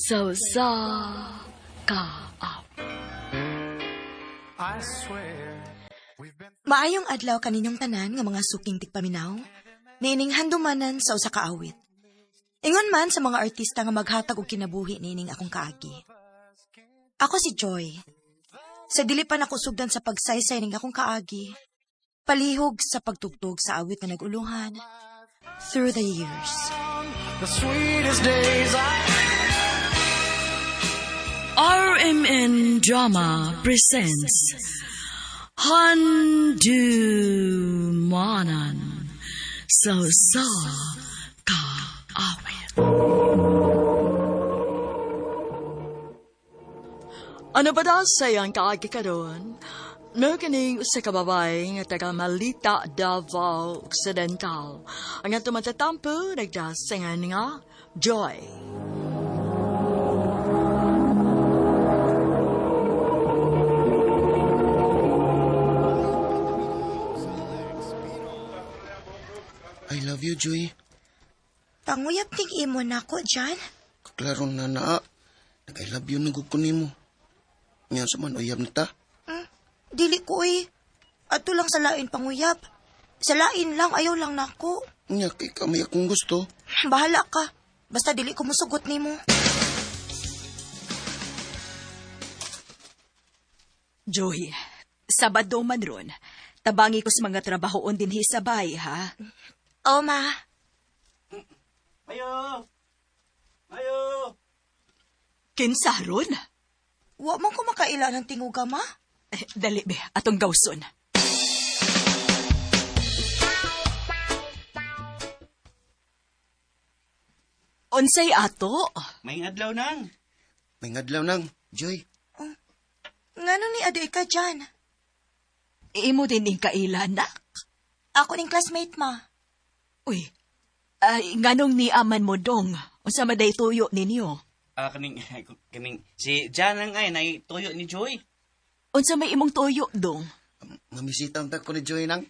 Sa usa ka awit. Maayong adlaw kaninyong tanan nga mga suking tigpaminaw, niining handumanan sa usa ka awit. Ingon man sa mga artista nga maghatag og kinabuhi niining akong kaagi. Ako si Joy. Sa dili pa nako sugdan sa pagsaysay ning akong kaagi, palihog sa pagtugtog sa awit nga nag-ulungan Through the Years. The sweetest days I RMN Drama presents Handumanan sa usa ka awit. Ano ba daw sayang kaagi karon? No kining usa ka babae nga taga Malita, Davao Occidental. Ang ato matatampo nagdasingan nga Joy. I love you, Joy. Panguyab ning imo nako Jan. Klaro na naa. Nag-I love you na gud ko nimo. Nya sa man uyab na ta. Dili ko eh. Ato lang sa lain panguyab. Sa lain lang, ayaw lang nako. Nya kay kamay akong gusto. Bahala ka. Basta dili ko musugot nimo. Joy, Sabado man ron. Tabangi ko sa mga trabahoon dinhi sa bahay, ha? O ma, Ayo! Ayo! Kinsa ron? wa man ko makaila ng tinguga ma. Eh, dali be, atong gawson. Unsay ato? May adlaw nang. May ngadlaw nang, Joy. Ngano ni aday ka Jan? Imo din ning kaila, nak. Ako ning classmate ma. Uy, ay, nganong ni aman mo dong? Unsa maday tuyo ninyo? Ah, kaning, kaning, si Jan ang ay, nay tuyo ni Joy. Unsa may imong tuyo dong? Mamisita ang ko ni Joy nang.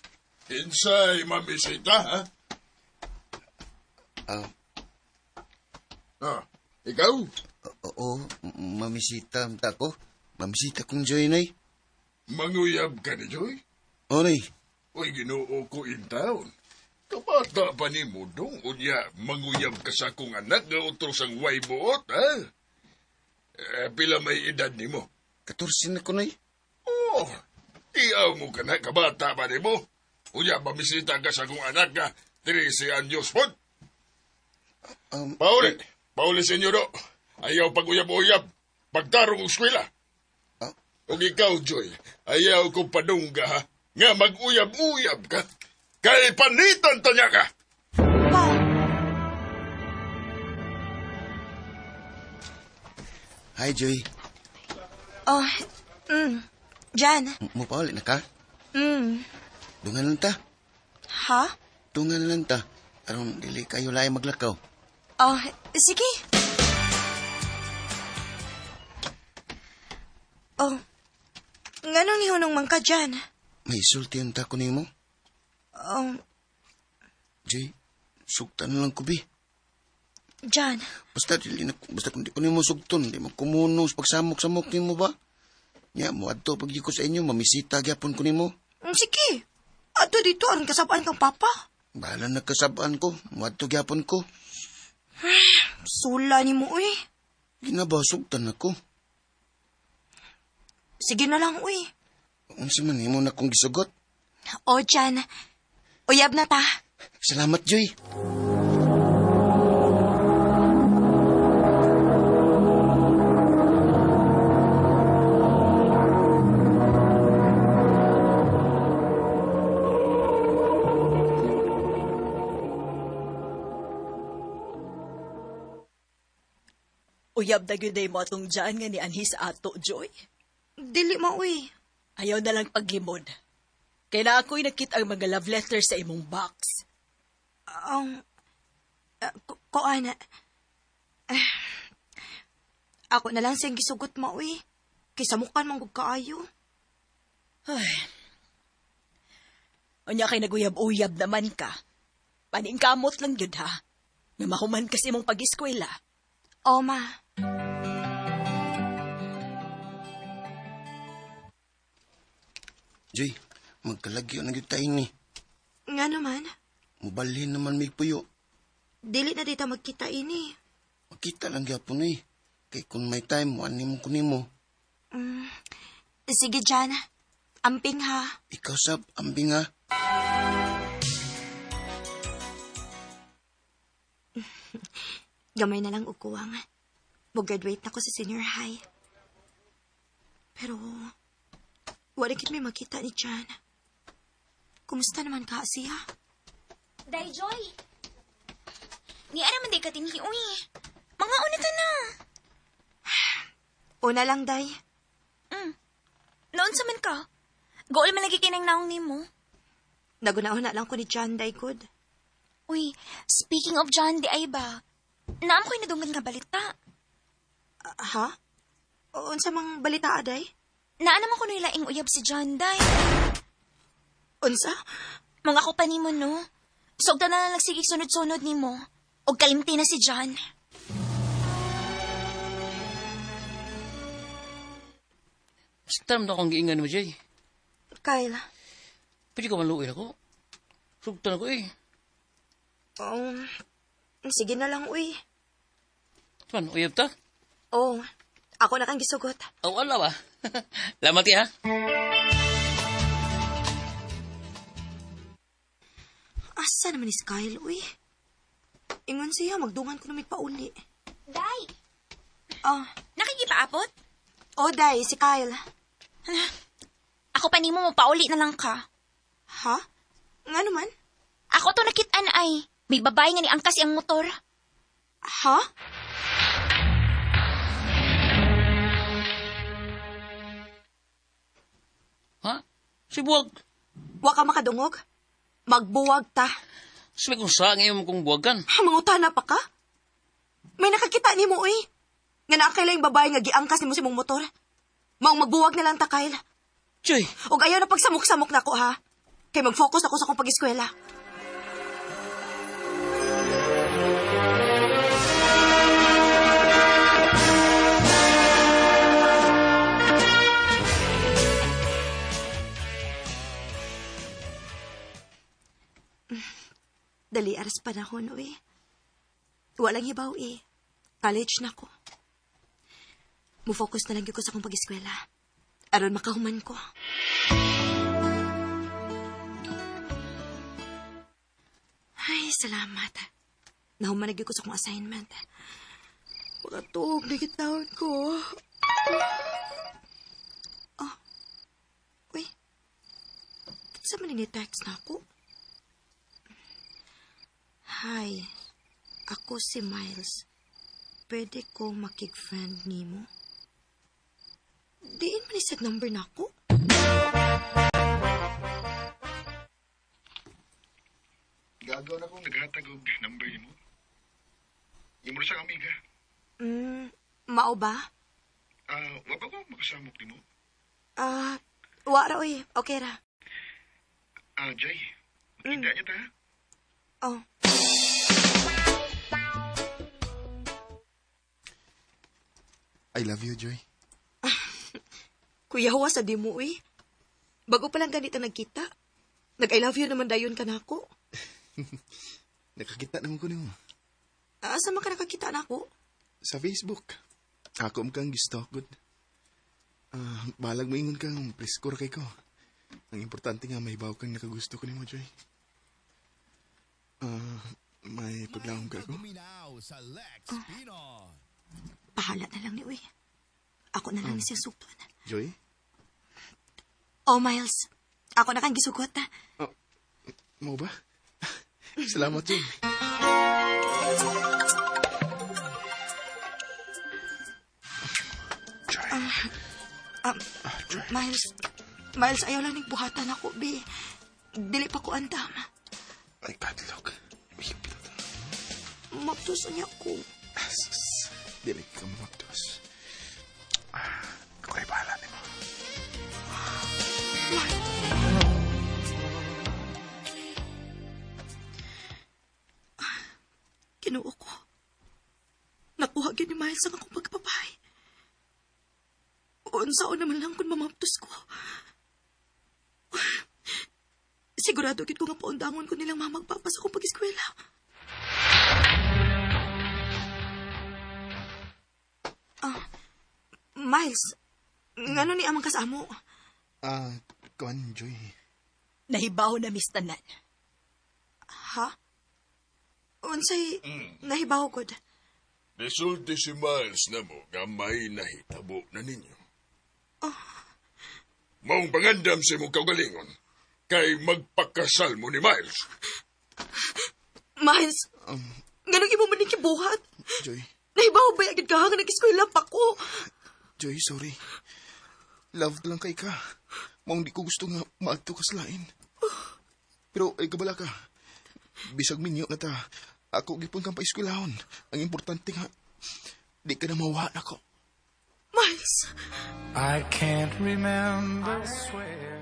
Insay, mamisita, ha? Ah, Ah, ikaw? oo, mamisita ang ta ko. Mamisita kong Joy nay. Manguyab ka ni Joy? O nay, Uy, ginoo ko in town. Kabata pa ni mo dong, unya, manguyab ka sa akong anak nga utros ang way buot, ha? Eh, pila may edad ni mo? 14 na ko nay. Oh, iyaw mo ka na, kabata pa ni mo. Unya, mamisita ka sa akong anak nga 13 anyos pod. Pauli, pauli sa inyo do. Ayaw pag-uyab-uyab. Pagtarong og eskwela. Ah. Ug ikaw, Joy, ayaw ko padungga, ha? Nga mag-uyab-uyab ka. Kay panitan ta niya ka. Pa, Hi Joy. oh, Jan. Mo pauli na ka? Mm. Dungan lang ta. Ha? Dungan lang ta. Aron dili kayo lain maglakaw. Oh, sige. Oh, nganong nihunong man ka dyan? May sulti ang ta ko nimo. Oh, Joy, sugtan na lang ko bi. Jan, Basta dili na basta kung di ko nimo sugton, di mo kumuno sa pagsamok-samok nimo ba? Nya mo adto pag ko sa inyo, mamisita gyapon ko nimo. Sige. Ato dito, aron kasabaan kang papa. Bahala na kasabaan ko, moadto gyapon ko. Sula ni mo, uy. Ginaba sugtan ako. Sige na lang, uy. Unsa man nimo na kong gisugot? O, Jan. Uyab na ta. Salamat, Joy. Uyab na gyud mo atong Jan nga ni anhi sa ato, Joy. Dili mo, uy. Ayaw na lang paglimod. Kaya na ako'y nakita ang mga love letter sa imong box. Kuan. Ako na lang siyang gisugot mo, uy. Kaysa mukan manggug kaayo. Ay. Unya kay naguyab-uyab naman ka. Paningkamot lang yun ha. Nga mahuman kasi mong pag-eskwela. O, ma. Joy, magkalagyo na gyud tayo ni. Nga naman, Mubalhin naman mig puyo. dili na dita magkita ini. Makita lang gyapon eh. Kay kung may time, mo mo ko nimo. Sige, Jan. Amping ha. Ikaw sab, ambing ha. Gamay na lang og kuwang. Mo-graduate na ko sa senior high. Pero, wala kit may makita ni Jan. Kumusta naman ka siya? Day Joy! Ni ara man day ka tinhi, uy. Mga una ta na. Una lang, Day. Noon sa man ka. Gool man lagi kinang naong nimo. Naguna-una lang ko ni Jan, Day, good. Uy, speaking of John, di ay ba? Naam ko'y nadunggan nga balita. Ha? Unsa mang balita, Day? Naa naman ko laing uyab si John, day. Unsa? Mga ako pa nimo, no? Sugta na lang nagsigig sunod-sunod nimo. Og kalimti na si John. Basta na akong giingan mo, Joy. Kyle, Pwede ka maluoy ako. Sugtan ako eh. sige na lang, uy. Man, uyab ta? Oh, ako na kang gisugot. Aw, ala ba? Lamat ha? Asa naman ni Kyle, uy? Ingon siya, magdungan ko na may pauli. Day! Oh, Nakikipaapot? oh, Day, si Kyle. Ako pa nimo mo pauli na lang ka. Ha? Nga naman? Ako to nakitaan ay. May babae nga ni angkas ang motor. Ha? Ha? Si buwag. Wa ka makadungog? Magbuwag ta. Sabi kung saan ngayon kong buwagan. Ha, mangutana pa ka? May nakakita ni mo, uy. Nga naakay yung babae nga giangkas nimo sa imong motor. Maong magbuwag na lang ta, Kyle. Joy! Og ayaw na pagsamok-samok na ako, ha? Kay mag-focus ako sa akong pag-eskwela. Dali, aras panahon, uy. Walang hibaw, eh. College na ko. Mo-focus na lang gyud ko sa akong pag-eskwela. Aron makahuman ko. Ay, salamat. Nahuman na gyud ko sa akong assignment. Makatuog na gitawon ko. Oh. Uy. Sa man ni text na ako? Hi. Ako si Miles. Pwede ko makig-friend nimo? Diin man ni number na ako? Gagaw na kong naghatag og number mo. Imo ra siyang amiga. Mao ba? Wa ba ko makasamok nimo? Wa ra oy. Okay ra. Jay. Makita niya ta. Oh. I love you, Joy. Kuya, huwa sa di mo, uy. Bago pa lang ganito nagkita. Nag-I love you naman dayon ka na ako. Nakakita naman ko nimo. Asa man ka nakakita na ako? Sa Facebook. Ako mo kang gisto, good. Balag mo ingon kang presko ra kay ko. Ang importante nga may baw kang nakagusto ko nimo, Joy. May paglaom ka ko? Pahala na lang ni uy. Ako na lang ni siya sugton. Joy? Oh, Miles. Ako na kang gisugot. Oh, mo ba? Salamat, Joy. Joy. Joy. Miles, ayaw lang ning buhatan ako, bi. Dili pa ko andam. Ay, kadlok. Uy, pilot. Maptusan niya ko. Asus. Dili ka maptos. Ako rin bahala nimo. Kinuo ko. Nakuha gyud ni Miles ang akong pagpapay. Unsaon naman lang kung mamaptos ko. Sigurado gid ko nga paundangon ko nilang mama ug papa sa akong pag-eskwela. Ah, Miles, ngano ni amang kasamo? Ah, kuan, Joy. Nahibaw na mistanan. Ha? Unsay nahibaw gud? Nisulti si Miles na mo nga may nahitabo na ninyo. Maong pangandam sa imong kaugalingon kay magpakasal mo ni Miles. Miles, nganong imo man gibuhat? Joy, Nahibaw ba agad ka nga nag-eskwela pa ko? Joy, sorry. Love lang kay ka. Maong di ko gusto nga maadto ka sa lain. Pero ay kabala ka. Bisag minyo na ta. Ako gipon kang paeskwelahon. Ang importante nga, di ka na mawa nako. Miles, I can't remember. I swear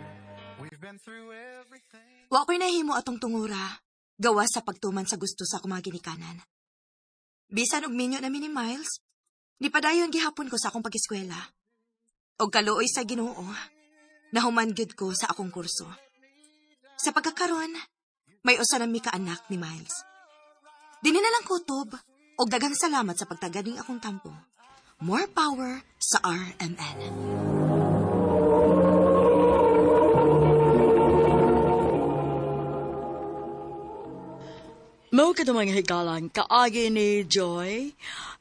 we've been through everything. Wa ko'y nahimo atong tungura. Gawas sa pagtuman sa gusto sa akong mga ginikanan. Bisan og minyo na mi ni Miles, di padayon gihapon ko sa akong pag-eskwela. Og kaluoy sa Ginoo, nahuman gyud ko sa akong kurso. Sa pagkakaron, may usa na mi ka anak ni Miles. Dini na lang kutob, og daghang salamat sa pagtagad ning akong tampo. More power sa RMN. Mao kadto mga higalan kaagi ni Joy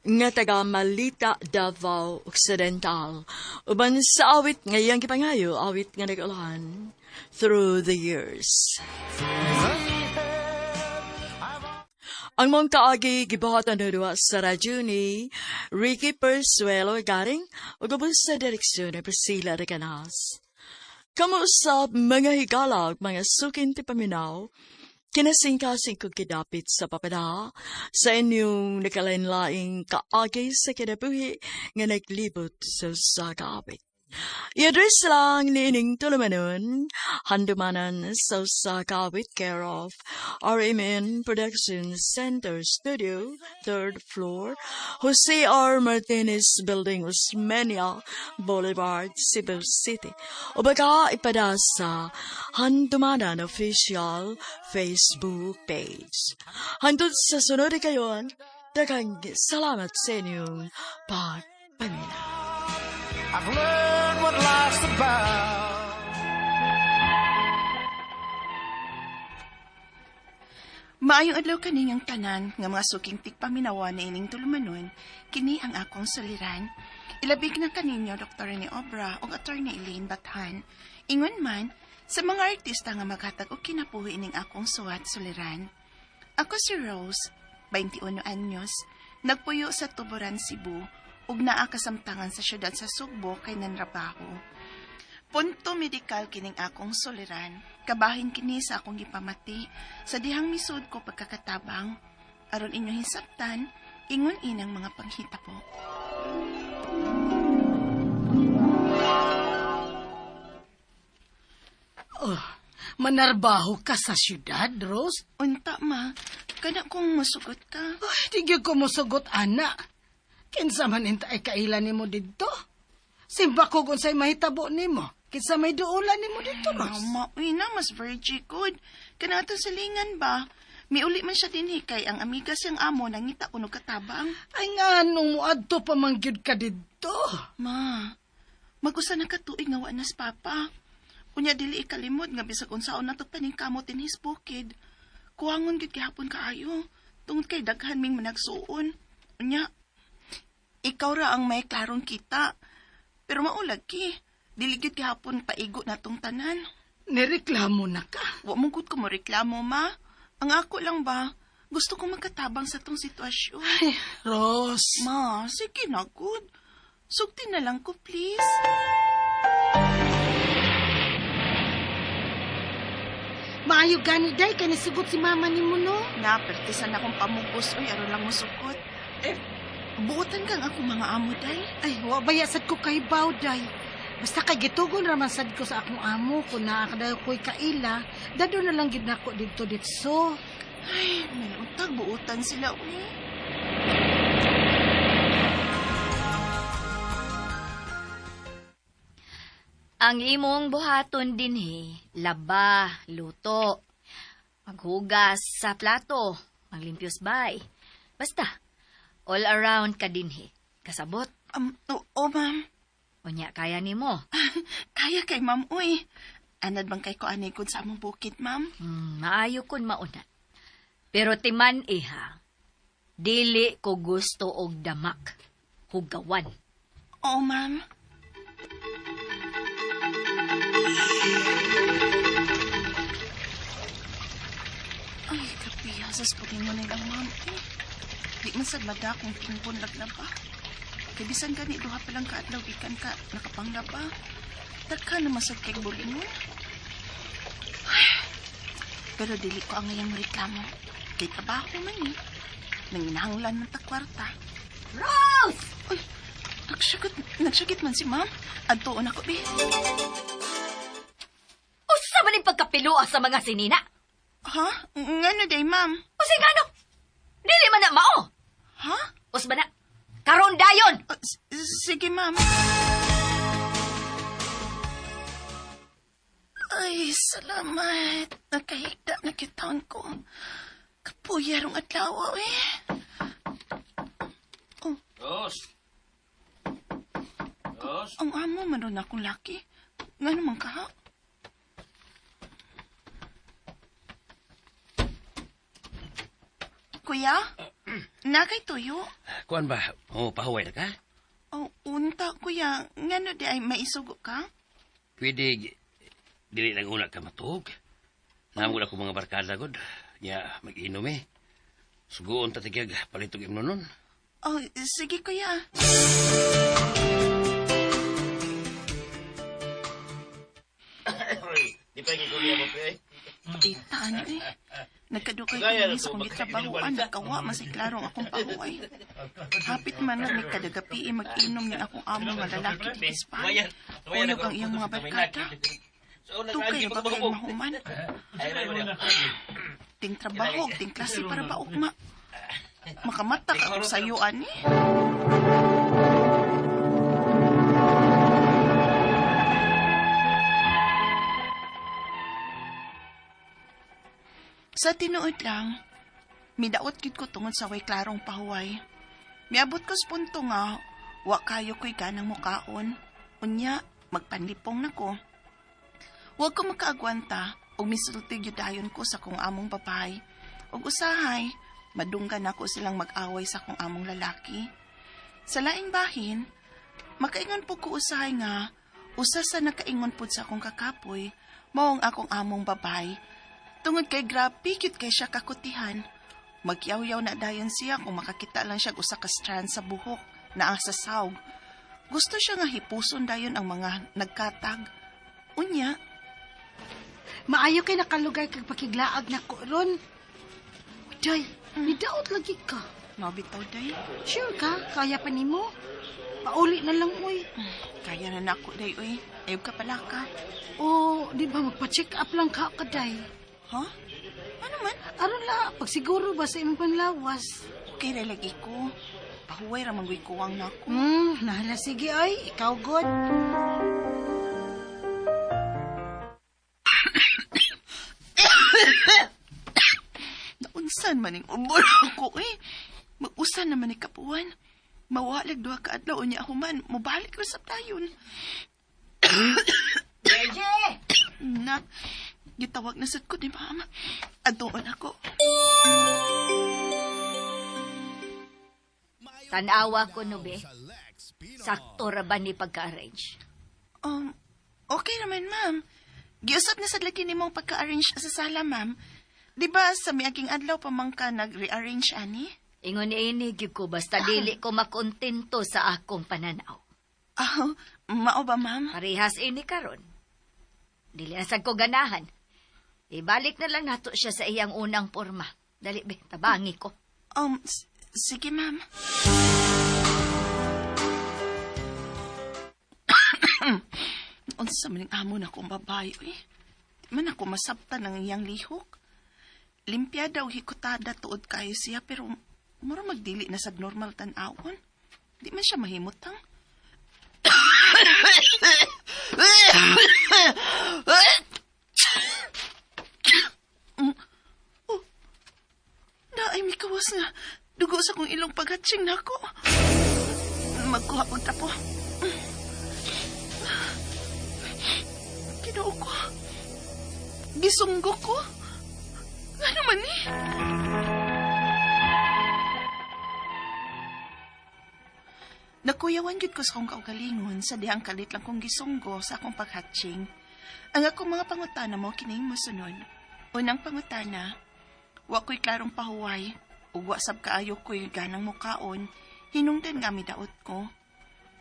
nga taga Malita, Davao Occidental. Uban sa awit nga iyang gipangayo, awit nga nag-ulahan Through the Years. Ang mong kaagi gibuhatan na duwa sa radyo ni Ricky Persuelo Garing ug ubos sa direksyon ni Priscilla Recanas. Kamo sa mga higala ug mga sukin ti paminaw, kinasingkasing kong kidapit sa papada sa inyong nakalain-laing kaagi sa kinabuhi nga naglibot sa usa ka awit. I-address lang niining tulumanon, handumanan sa usa ka awit, care of RMN Production Center Studio, 3rd floor, Jose R. Martinez Building, Osmeña Boulevard, Cebu City. O baka ipada sa Handumanan Official Facebook page. Hantod sa sunod kayon, daghang salamat sa inyong pagpaminaw. I've learned what life's about. Maayong adlaw kaninyong tanan nga mga suking tigpaminawa na ining tulumanon, kini ang akong suliran. Ilabig na kaninyo Dr. Rene Obra ug Attorney Elaine Bathan. Ingon man sa mga artista nga maghatag og kinabuhi ining akong suwat suliran. Ako si Rose, 21 anyos, nagpuyo sa Tuburan, Cebu, ug naa kasamtangan sa syudad sa Sugbo kay nanrabaho. Punto medikal kining akong suliran. Kabahin kini sa akong gipamati sa dihang misud ko pagkakatabang. Aron inyo hisabtan, ingon inang mga panghitabo. Oh, manarbaho ka sa syudad, Rose? Unta, ma. Kana kung musugot ka. Ay, di gyud ko musugot, ana. Kinsa man inta ay kaila nimo didto? Simba ko kung sa'y mahitabo nimo. Kinsa may duulan nimo didto, Rose? Mama, uy na, mas virgin good. Kana atong silingan ba? Miuli man siya dinhi kay ang amiga siyang amo nangita kuno katabang. Ay nga, nung muadto pa man gyud ka didto. Ma, mag-usa na ka tuig nga wa nas papa. Unya dili ikalimod nga bisag unsaon na to paningkamot in his bukid. Kuwangon gyud gihapon kaayo tungod kay daghan ming managsuon. Unya, ikaw ra ang may klarong kita. Pero maulag ki, dili gyud gihapon paigo natong tanan. Nireklamo na ka. Wa mo gud ko mo reklamo, ma. Ang ako lang ba, gusto ko magkatabang sa tong sitwasyon. Ay, Rose. Ma, sige na gud. Sugti na lang ko, please. Maayo gani, day, kay nisugot si mama ni mo, no? Na, pertisan akong pamugos, oy, aron lang musukot. Eh, buotan kang akong mga amo, day. Ay, wa baya sad ko kay baw, day. Basta kay gitugon raman sad ko sa akong amo kung naa kadayo ko'y kaila, dado na lang gid nako didto ditso. Ay, may utag, buotan sila, uy. Ang imong buhaton dinhi, laba, luto, maghugas sa plato, maglimpyos bay. Basta, all around ka dinhi. Kasabot. Oo, ma'am. Unya, kaya nimo. Kaya kay ma'am, uy. Anad bang kay ko anay kod sa among bukid, ma'am? Maayo kun mauna. Pero timan iha, dili ko gusto og damak. Hugawan. Oo, ma'am. Ay, kapiya sa mo nilang ma'am. Eh, di man sad madakong tingbon laglaba. Kay bisan gani duha pa lang kaadlaw gikan ka nakapanglaba. Daghan naman sad kay bulingon. Ay, pero dili ko ang ngayang reklamo. Kay trabaho man eh. Nanginahanglan man ta kwarta. Rose! Uy, nagsugit man si ma'am. Adtuon ako, be. Usa man ning pagkapilua sa mga sinina? Ha? Ngano day, ma'am? Usa ngano? Dili man na mao. Ha? Usba na. Karon dayon. Sige, ma'am. Ay, salamat. Nakahigda na kitaan ko. Kapuya rong adlaw, eh. Oh. Rose! Rose? Ang amo man ron akong laki. Nga naman ka? Kuya? Nakay tuyo? Kuan ba? Oh, pahuway na ka? Oh, unta, kuya. Ngano di ay maisugo ka? Pwede, dili lang una ka matuog. Namul ako mga barkada, god. Nya, mag-inom eh. Sugoon ta tigyag palitog imno nun. Oh, sige, kuya. Di pa gikuliya mo, pre. Tita, ano eh. Nagkadukay ko na sa kong gitrabahoan, nagkawa, masiklarong akong pahuway. Hapit man na may kadagapi, mag-inom ni akong amo nga lalaki di Espanya. Uyog ang iyang mga barkada. Tukay ba kay mahuman? Ting trabaho, ting klase para ba ugma. Makamata ka ako sa'yo, ani. Sa tinuod lang, midaot gid ko tungod sa way klarong pahuway. Miabot ko sa punto nga, wa kayo ko'y ganang mukaon. Unya, magpanlipong na ko. Wa ko makaagwanta, og misulti gyud dayon ko sa kong among babae. Og usahay, madunggan ako silang mag-away sa kong among lalaki. Sa laing bahin, makaingon po ko usahay nga, usa sa nakaingon po sa akong kakapoy, mao ang akong among babae. Tungod kay grabe cute kay siya kakutihan. Magyaw-yaw na dayon siya kung makakita lang siya usa ka strand sa buhok na sa sawg. Gusto siya nga hipuson dayon ang mga nagkatag. Unya. Maayo kay nakalugar kag pakiglaag na ko ron. Day, nidaot lagi ka. Mabitaw, day. Sure ka? Kaya pa nimo? Pauli na lang, uy. Kaya na nako, day, uy. Ayaw ka pala ka. O, di ba magpa-check up lang ka, day? Ha? Ano man? Aron la, pagsiguro ba sa imong panlawas? Okay ra lagi ko. Pahuway ra man kuwang nako. Nahala sige ay, ikaw god. Naunsan man ning ubor ako eh. Mag-usan naman ni kapuan. Mawalag duha ka adlaw unya human, mobalik ra sa dayon. Jeje! Na, gitawag na sad ko ni mama. Adtuon ako. Tanawa ko no, be. Sakto ra ba ni pagka-arrange? Okay naman, ma'am. Giusap na sad lagi nimong pagka-arrange sa sala, ma'am. Di ba sa miaging adlaw pa man ka nag-rearrange, ani? Ingon ini gyud ko basta dili ko makontento sa akong pananaw. Ah, mao ba, ma'am? Parehas ini karon. Dili na sad ko ganahan. Ibalik na lang nato siya sa iyang unang porma. Dali, be, tabangi ko. Sige, ma'am. Unsa man ning amo na akong babae, uy. Di man ako masabtan ng iyang lihok. Limpyada o hikutada tuod kayo siya, pero mura magdili na sa normal tan-awon. Di man siya mahimutang. Oh, naay mikawas nga. Dugo sa kong ilong paghatsing nako. Magkuha og tapo. Ginoo ko. Gisunggo ko. Ano man ni? Nakuyawan gyud ko sa akong kaugalingon sa dihang kalit lang kong gisunggo sa akong paghatching. Ang akong mga pangutana mo kining mosunod. Unang pangutana, wa ko'y klarong pahuway ug wa sab kaayo ko'y ganang mukaon, hinungdan nga midaot ko.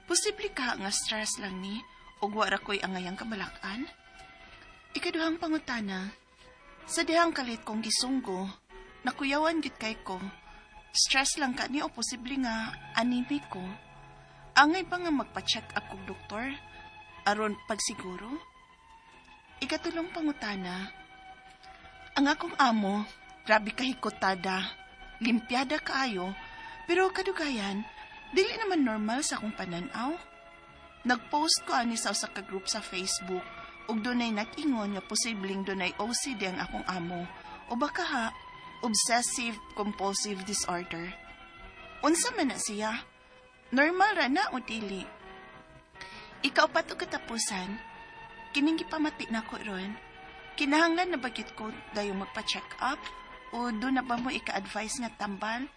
Posible ka nga stress lang ni ug wa ra ko'y angayang kabalak-an? Ikaduhang pangutana, sa dihang kalit kong gisunggo, nakuyawan gyud kay ko. Stress lang ka ni o posible nga anemic ko. Angay ba nga magpa-check up kog doktor? Aron pagsiguro? Ikatulong pangutana, ang akong amo, grabe kahikotada, limpiada kaayo, pero kadugayan, dili naman normal sa akong pananaw. Nagpost ko ani sa usa ka group sa Facebook ug dunay nag-ingon nga posibleng dunay OCD ang akong amo o baka ha, obsessive compulsive disorder. Unsa man na siya? Normal ra na o dili? Ikaw pa to katapusan, kining gipamati na ko ron. Kinahanglan na bagit ko dayo magpa-check up o do na ba mo ika-advise nga tambal?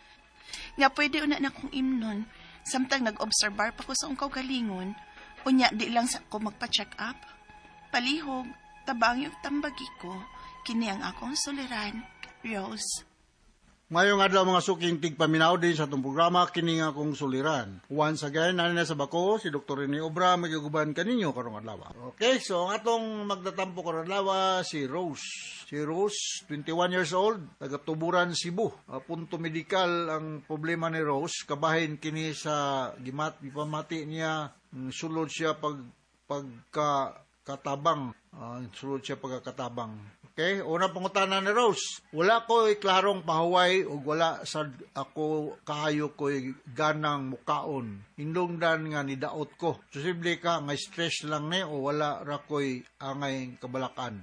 Nga pwede una na kong imnon, samtang nag-obserbar pa ko sa akong kaugalingon, unya di lang sa ko magpa-check up. Palihog, tabang yung tambagi ko, kini ang akong suliran, Rose. Ngayong adlaw mga suking tigpaminaw din sa atong programa kini nga akong suliran. Once again, nani na sa bako si Dr. Rene Obra magiguban kaninyo karong adlaw. Okay, so ang atong magtatampo karong adlaw si Rose. Si Rose, 21 years old, taga Tuburan, Cebu. Punto medikal ang problema ni Rose, kabahin kini sa gimat gipamati niya, sulod siya pagka katabang, sulod siya pagkakatabang. Okay, una pangutana ni Rose. Wala ko klarong pahuway ug wala sad ako kaayo ko'y ganang mukaon. Hinungdan nga nidaot ko. Posible ka nga stress lang ni o wala ra ko'y angay kabalakan.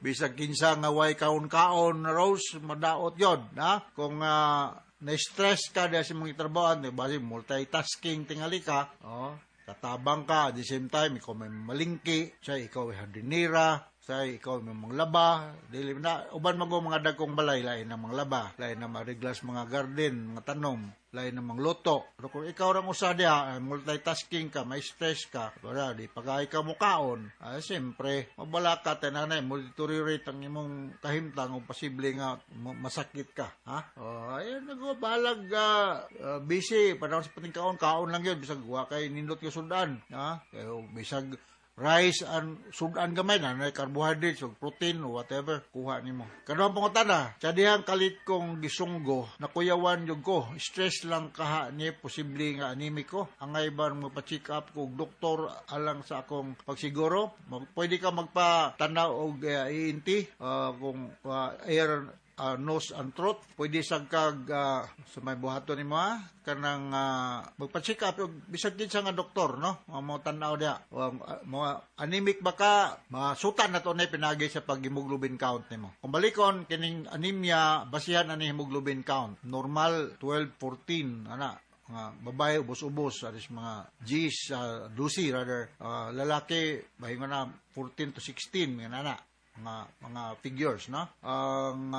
Bisag kinsa nga way kaon-kaon, Rose, madaot yon, ha? Kung na-stress ka dahil sa mga trabahoan, di ba, multitasking tingali ka, oh, katabang ka, at the same time, ikaw may malingki, siya, ikaw ay hardinera, siya, ikaw may manglaba, dili na, uban mago mga dagkong balay, lain na manglaba, lain na mariglas mga garden, mga tanom, lain na mangluto. Pero kung ikaw rang usa diha, multitasking ka, may stress ka, wala, di pagay ka mukaon, siyempre, mabala ka, tinanay, mo-deteriorate ang imong kahimtang o posible nga masakit ka. Ha? Oh, ayun, balag, busy, panahon sa pating kaon, kaon lang yun, bisag wa kay nindot ka sudan. Ha? Kaya, bisag rice and sudan gamay na, na carbohydrates o protein o whatever, kuha nimo. Kanuang pangutana, sa dihang kalit kong gisunggo, nakuyawan yung ko, stress lang kaha ni, posible nga anemic ko. Angay ba magpa-check up ko og doktor alang sa akong pagsiguro? Pwede ka magpatanaw og ENT, kung air, nose and throat, pwede sa kag sa may buhaton nimo, ha? Kanang magpa-check up og bisag kinsa nga doktor, no, mga mo tan-aw diha. Mga anemic ba ka, masutan na to na pinagi sa pag-hemoglobin count nimo. Kung balikon kining anemia, basihan ani hemoglobin count. Normal 12, 14 ana. Mga babae ubos-ubos aris mga G's, 12 rather. Lalaki bahingon na 14 to 16 nga na mga figures, no? Ang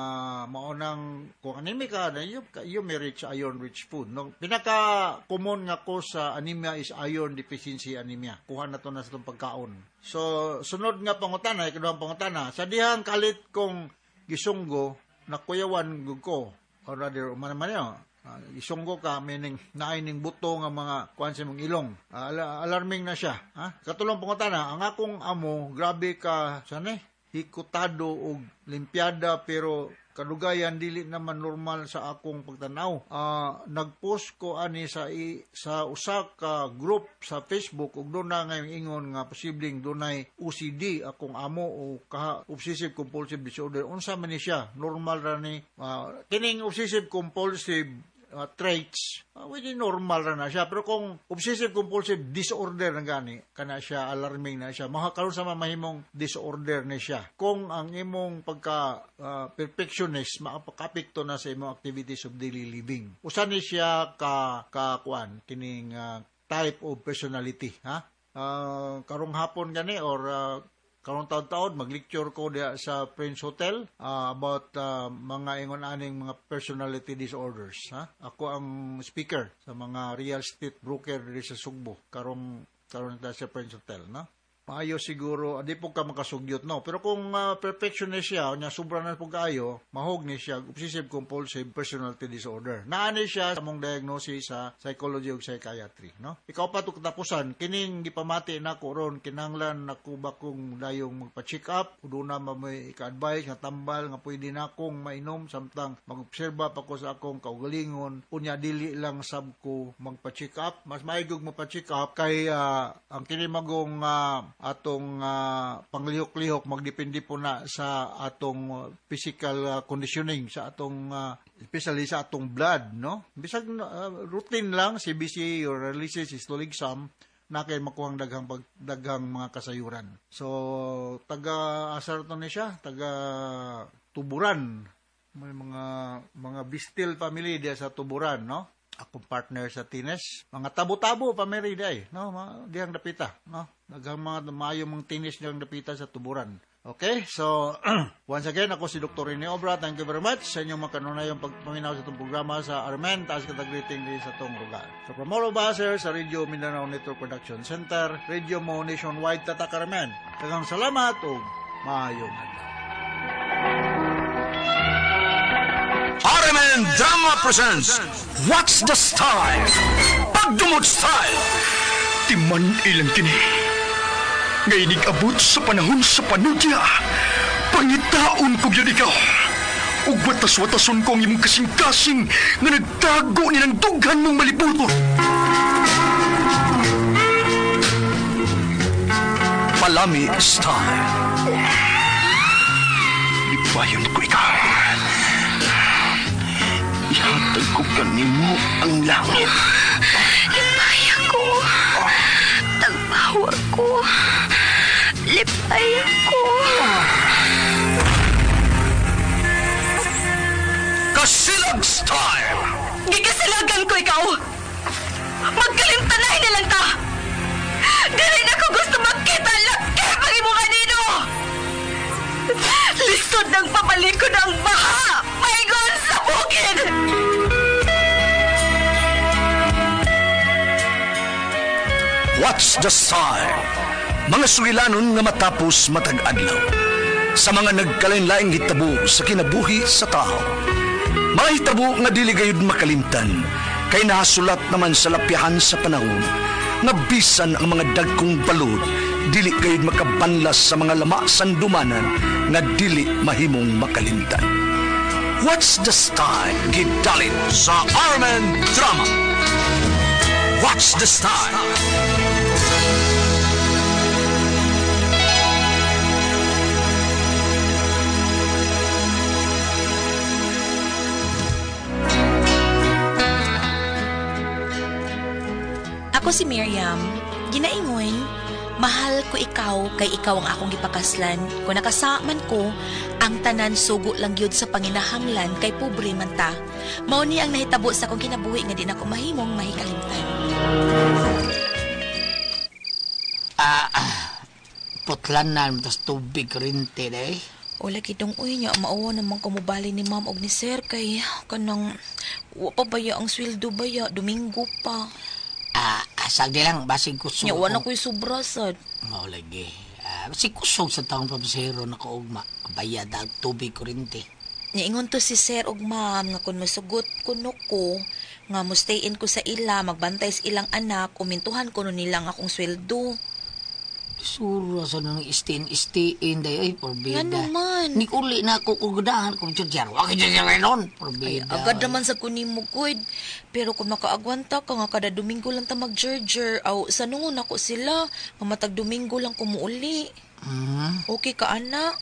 maunang kung anemic ka na, you may rich iron rich food, no? Pinaka common nga cause sa anemia is iron deficiency anemia. Kuha na to na sa itong pagkaon. So sunod nga pangutana, ikaduhang pangutana, sa dihang kalit kong gisunggo, nakuyawan gud ko, or rather uman man yun, isunggo ka, meaning naay ning buto nga mga kuan sa imong ilong. Alarming na siya, ha? Katulong pangutana, ang akong amo, grabe ka sana hikutado og limpiada, pero kadugayan dili naman normal sa akong pagtanaw. Nagpost ko ani sa usa ka group sa Facebook ug doon na ngayon ingon nga posibleng dunay OCD akong amo o kaha obsessive compulsive disorder. Unsa man ni siya? Normal ra ni? Kining obsessive compulsive traits, which is normal ra na siya. Pero kung obsessive compulsive disorder na gani, kana siya alarming na siya. Makakaroon sa mamahimong disorder ni siya. Kung ang imong pagka perfectionist makapakapikto na sa imong activities of daily living. Usa ni siya ka kuan kining type of personality, ha? Karong hapon gani or karong taon-taon mag-lecture ko diha sa Prince Hotel about mga ingon aning mga personality disorders, ha? Ako ang speaker sa mga real estate broker diri sa Sugbo karong ta sa Prince Hotel, no? Maayo siguro, di po ka makasugyot, no? Pero kung perfectionist siya, nya sobra na po kaayo, mahog ni siya, obsessive compulsive personality disorder. Naani siya sa mong diagnosis sa psychology ug psychiatry, no? Ikaw pa to katapusan, kining gipamati nako ron, kinahanglan nako ba kung dayong magpa-check up, duna mamoy ika-advise nga tambal nga pwede na akong mainom samtang mag-obserba pa ko sa akong kaugalingon, unya dili lang sab ko magpa-check up. Mas maigog magpa-check up kay ang kini magong atong panglihok-lihok magdepende po na sa atong physical conditioning, sa atong especially sa atong blood, no? Bisag routine lang CBC or releases systolic exam na kay makuhang daghang mga kasayuran. So taga asar to ni siya, taga Tuburan. May mga Bistil family diya sa Tuburan, no? Akong partner sa tennis, mga tabo-tabo family day, no? Dihang dapita, no? Daghang mga maayo mga tennis dihang dapita sa Tuburan. Okay, so once again, ako si Dr. Rene Obra. Thank you very much sa inyong makanunayong pagpaminaw sa itong programa sa Armen. Taas katag-greeting din sa itong lugar. So from all of us here sa Radio Mindanao Network Production Center, Radio Mo Nationwide, Tatak Armen. Daghang salamat ug maayong adlaw. RMN Drama presents What's the Style? Pagdumot Style! Timan ilang kini. Ngayon abot sa panahon sa panudya. Pangitaon ko yun ikaw. Ug watas-watason ko ang imong kasing-kasing nga nagtago ni ng dughan mong malibuton. Palami Style. Libayon ko ikaw. Ihatag ko kanimo ang langit. Lipay ako. Tagbawa ko. Lipay ako. Kasilag Style! Gikasilagan ko ikaw! Magkalimtanay na lang ta! Dili na ko gusto magkita laki pag imo kanino! Lisod ng pabalik ko ng baha! Paingon sa bukid! What's the Style? Mga sugilanon nga matapos matag adlaw. Sa mga nagkalain-laing hitabo sa kinabuhi sa tao. Mga hitabo nga dili gayud makalimtan, kay nahasulat naman sa lapyahan sa panahon, nga bisan ang mga dagkong balod, dili gayud makabanlas sa mga lama sandumanan nga dili mahimong makalimtan. What's the Style? Gidalit sa RMN Drama. What's the Style? Ako si Miriam. Ginaingon, mahal ko ikaw kay ikaw ang akong gipakaslan. Kung nakasaman ko, ang tanan sugo lang gyud sa panginahanglan kay pobre man ta. Mao ni ang nahitabo sa akong kinabuhi nga di na ko mahimong mahikalimtan. Putlan na tas tubig rinte day. Wala kitong uy niya, mauwa naman kumubali ni ma'am og ni sir kay kanang wa pa baya ang sweldo baya, Domingo pa. Asal di lang, basig kusog. Nya, wala ko'y sobra sad. Mao lagi. Basig kusog sa taong pabsero na kaugma. Bayad ang tubig kurente. Niingon to si sir og ma'am nga kung masugot kuno ko, nga mustayin ko sa ila, magbantay sa ilang anak, umintuhan ko no nilang akong sweldo. Sura sa nang istiin day ay porbida. Ngano man? Nikuli na ako kugdahan kung tiyar. Wag tiyar ron, porbida. Ay, agad naman sa kunin mo good. Pero kung makaagwanta ka nga kada Domingo lang ta magjerjer, aw sanungon ako sila, mamatag Domingo lang kumuuli. Mm. Okay ka ana?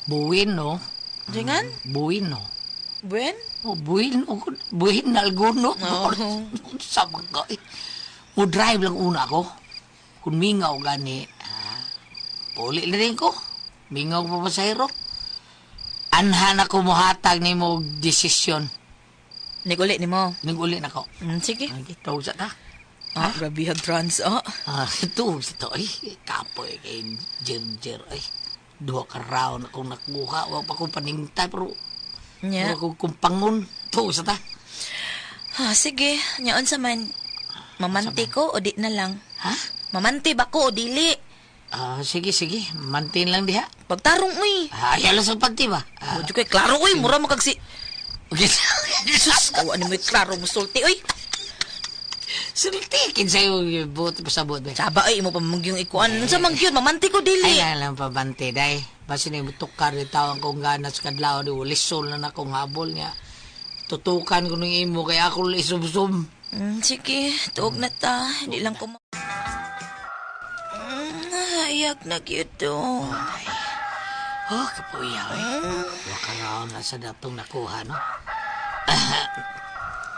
Buwin no. Dingan? Buwin no. Buen? Oh, buhin. Buhin na alguno. Oo. Sa mga eh. Mo drive lang una ko. Kung mingaw gani, puli na rin ko. Mingaw pa pasahero. Anhan ako muhatag ni mo desisyon. Niguli ni mo? Niguli na ko. Sige. Okay, tuog sa ta. Ah, grabe hag trans, oh. Ah, tuog sa to. Ay, kapoy kay Jer-Jer. Ay, duha ka round akong nakuha. Wa pa akong paningtay, pero Nya. wala akong kumpangon. Tuog sa ta. Ah, sige. Nyaon sa man. Mamanti ko o di na lang? Ha? Mamanti ba ko o dili? Ah, sige, sige. Mantin lang diha. Pagtarong, uy. Ah, ayaw lang sa panty ba? Ah, Medyo kay klaro, uy. Mura makagsi... Okay. Sus, awa ni mo'y klaro musulti, uy. Sulti, kinsa yung buot pa sa buot ba? Saba, ay, imo pa mangyong ikuan. Unsa man gyud, mamanti ko dili. Ay, lang pabante, day. Basta ni tukar ni tawang kong ganas kadlaw, di ulisol na na kong habol niya. Tutukan ko ng imo, kaya ako isumsum. Sige, tuog na ta. Hindi lang ko Hayag na gyud to. Oh, kapuya, eh. Wakaraw na sa datong nakuha, no?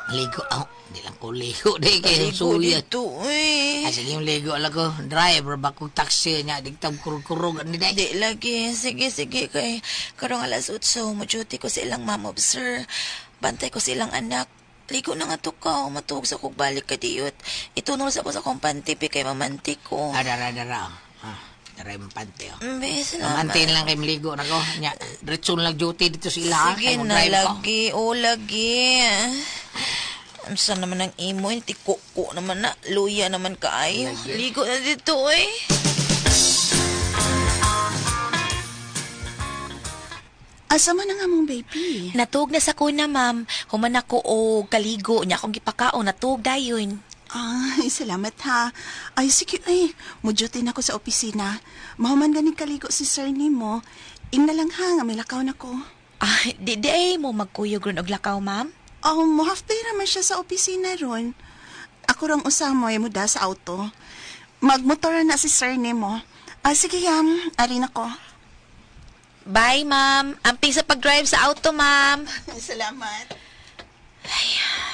Ligo, oh, di lang ko ligo, di kayo Ligo suya. dito, uy. Ay, sige yung ligo, ala ko, driver ba kong taxi niya, digtang kurog-kurog, ano day? Di lagi. Sige, sige. Kay karong 8:00, mo-duty ko sa ilang ma'am sir. Bantay ko sa ilang anak. Ligo na nga to ka. Matuog sa kog balik ka diyot. Itunol sa ko sa kong panty, kay mamanti ko. Ah, dara, dara. Ah, dara yung pante, oh. Be, salamat. Mamantin lang kay maligo na ko. Nya, diretso lang duty dito sa ila. ha? Sige Kay mo na, drive ko. lagi. O, lagi. Unsa naman ang imo, hindi kuko naman na. Luya naman kaayo. Ligo na dito, eh. Asa man ang among baby? Natuog na sa kuna, ma'am. Human ako o kaligo. Nya akong gipakaon. Natuog dayon. Ay, salamat ha. Ay, sige, ay. Mudyutin ako sa opisina. Mahuman ganing kaligo si sir nimo. Ingna lang ha, nga may lakaw na ko. Ah, di ay mo magkuyog ron og lakaw, ma'am? Oh, mo half day raman siya sa opisina ron. Ako rang usamoy mo da sa auto. Magmotor na si sir nimo. Ah, sige, yam. Ari na ko. Bye, ma'am. Amping sa pag-drive sa auto, ma'am. Salamat.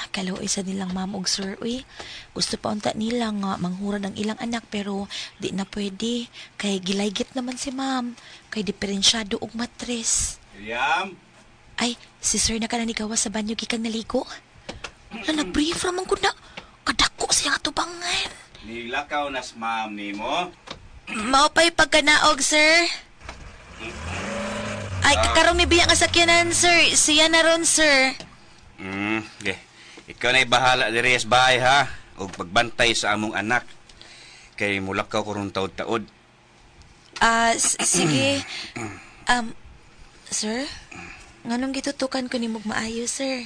Kaluoy sa nilang ma'am og sir, uy. Gusto pa unta nila nga manghura ng ilang anak pero di na pwede. Kay gilaygit naman si ma'am. Kay diferensyado og matres. Miriam? Ay, si sir na ka na nigawa sa banyo gikan naligo. Wala, nag-brief raman ko na. Kadako siya nga tubangan. Nilakaw na sa ma'am nimo. Mao pa'y pagkanaog, sir. Ay, kakarong ni biya nga sakyanan, sir. Siya na ron, sir. Okay. Ikaw na'y bahala diri sa bahay, ha? Og pagbantay sa among anak. Kay mulakaw ko ron taod-taod. Ah, sige. Sir? Nganong gitutukan ko ni mong maayo, sir?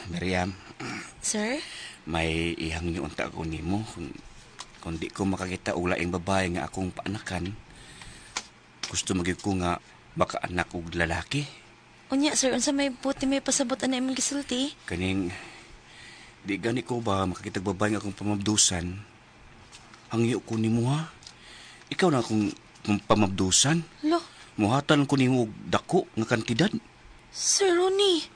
Miriam, Sir? may ihang niyo unta ko nimo kung di ko makakita og laing babae nga akong paanakan. Gusto magyud ko nga makaanak og lalaki. Unya, sir, unsa may buti may pasabot ana imong gisulti? Kaning di gani ko ba makakita og babae nga akong pamabdusan. Hangyo ko nimo ha. Ikaw na akong pamabdusan. Lo, Muhatan ko nimo og dako nga kantidad. Sir Ronnie.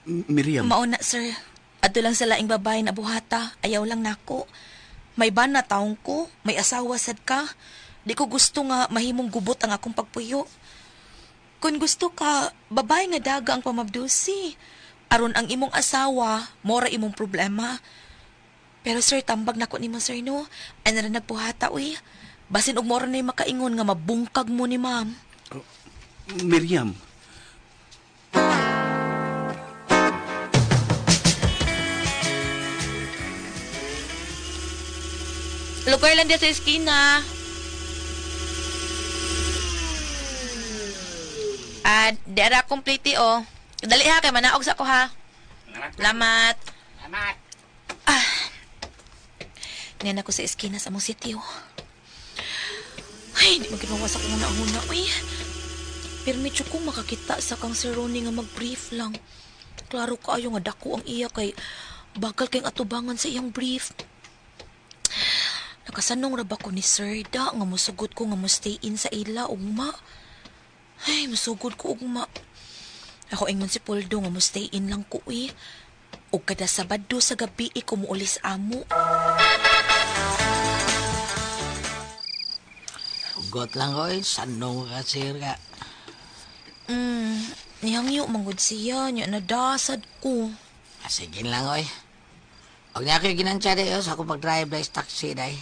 Miriam. Mauna, sir. Adto lang sa laing babae na buhata. Ayaw lang nako. May bana taong ko. May asawa sad ka. Di ko gusto nga mahimong gubot ang akong pagpuyo. Kung gusto ka, babae nga daga ang pamabdusi. Aron ang imong asawa, mora imong problema. Pero sir, tambag nako nimo sir no. Ay na nagbuhata uy. Basin og mora na makaingon nga mabungkag mo ni ma'am. Miriam. Lugar lang diya sa eskina. Ah, dera complete oh. Dali ha, kay manaog sa ko ha. Salamat. Salamat. Ah. Niyan ako sa eskina sa mong sitio. Ay, hindi mo ginawa sa kong una-una, uy. Pirmi jud ko makakita sa kang Sir Ronnie nga mag-brief lang. Klaro kaayo nga dako ang iya kay bagal kayong atubangan sa iyang brief. Nakasanong ra ba ko ni Sir da nga musugot ko nga mo stay in sa ila ugma. Ay, musugod ko ugma. Ako ingon si Poldo nga mo stay in lang ko eh. Ug kada Sabado sa gabi ko muulis amo. Ugot lang ko eh. Sanong ka, sir ka. Nihangyo manggod siya. Nya nadasad ko. Ah, sige lang oy. Huwag niya kayo ginansya di, oh, sa akong pag-drive dahil sa taxi dahil.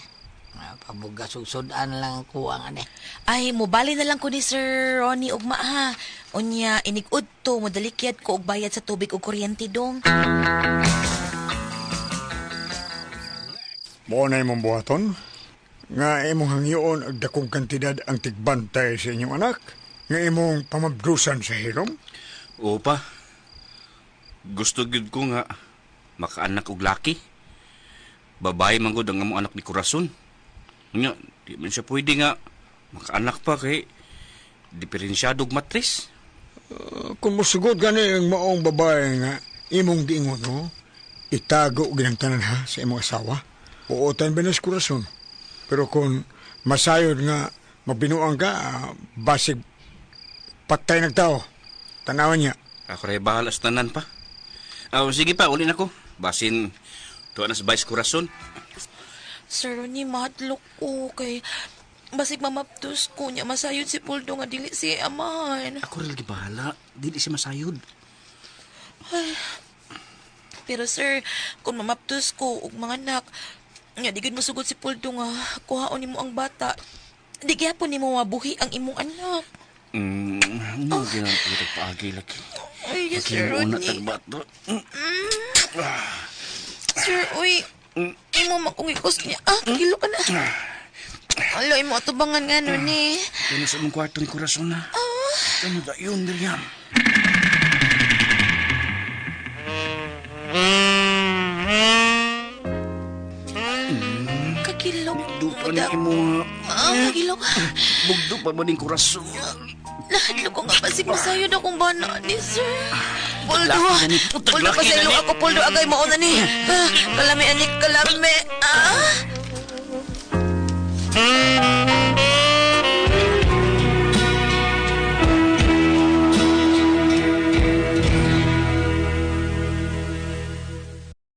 Pabugas ug sudan lang ang kuwang ane. Ay, mobali na lang ko ni Sir Ronnie ugma ha. Unya, inig-ud to, modalikyad ko og bayad sa tubig ug kuryente dong. Mo na imong buhaton? Nga imong hangyoon og dakong kantidad ang tigbantay sa inyong anak? Nga imong pamabdusan sa hilom? Oo pa. Gusto gyud ko nga makaanak og laki. Babae man gud ang among anak ni Corazon. Nya, di man siya pwede nga makaanak pa kay diferensyado og matris. Kung musugod gani ang maong babae nga imong giingon, no? Itago ginang tanan ha sa imong asawa. Uutan ba na sa Corazon? Pero kung masayod nga mabinuang ka, basig patay nagtao. Tanawan niya. Ako rin bahala sa tanan pa. Sige pa, uli na ko. Basin, tuwa na sa Vice Corazon. Sir Ronnie, mahadlok ko kay basig mamaptos ko niya masayod si Poldo nga dili siya amahan. Ako rin lagi bahala. Dili siya masayod. Ay. Pero sir, kung mamaptos ko og mga anak, nga di gud mosugod si Poldo nga kuhaon nimo ang bata. Di gyapon nimo mabuhi ang imong anak. Ano ginang paagi lagi? Ay, yes, Sir Una Rodney. tagbato. Sir, uy. Imo makong ikos niya. Ah, kilo ka na. Alo, imo atubangan nga nun eh. Kano sa imong kwarto ni Corazon na? Ano da yun, Miriam? Kakilok. Bugdo pa ni imo. Ah, kakilok. Bugdo pa ba ning Corazon? Nahadlok ko nga basig masayod akong bana ni sir. Poldo, Taglaki na ni. Poldo, pasaylo ako, Poldo, agay mao na ni. Ah, kalami, anik, kalami. Ah.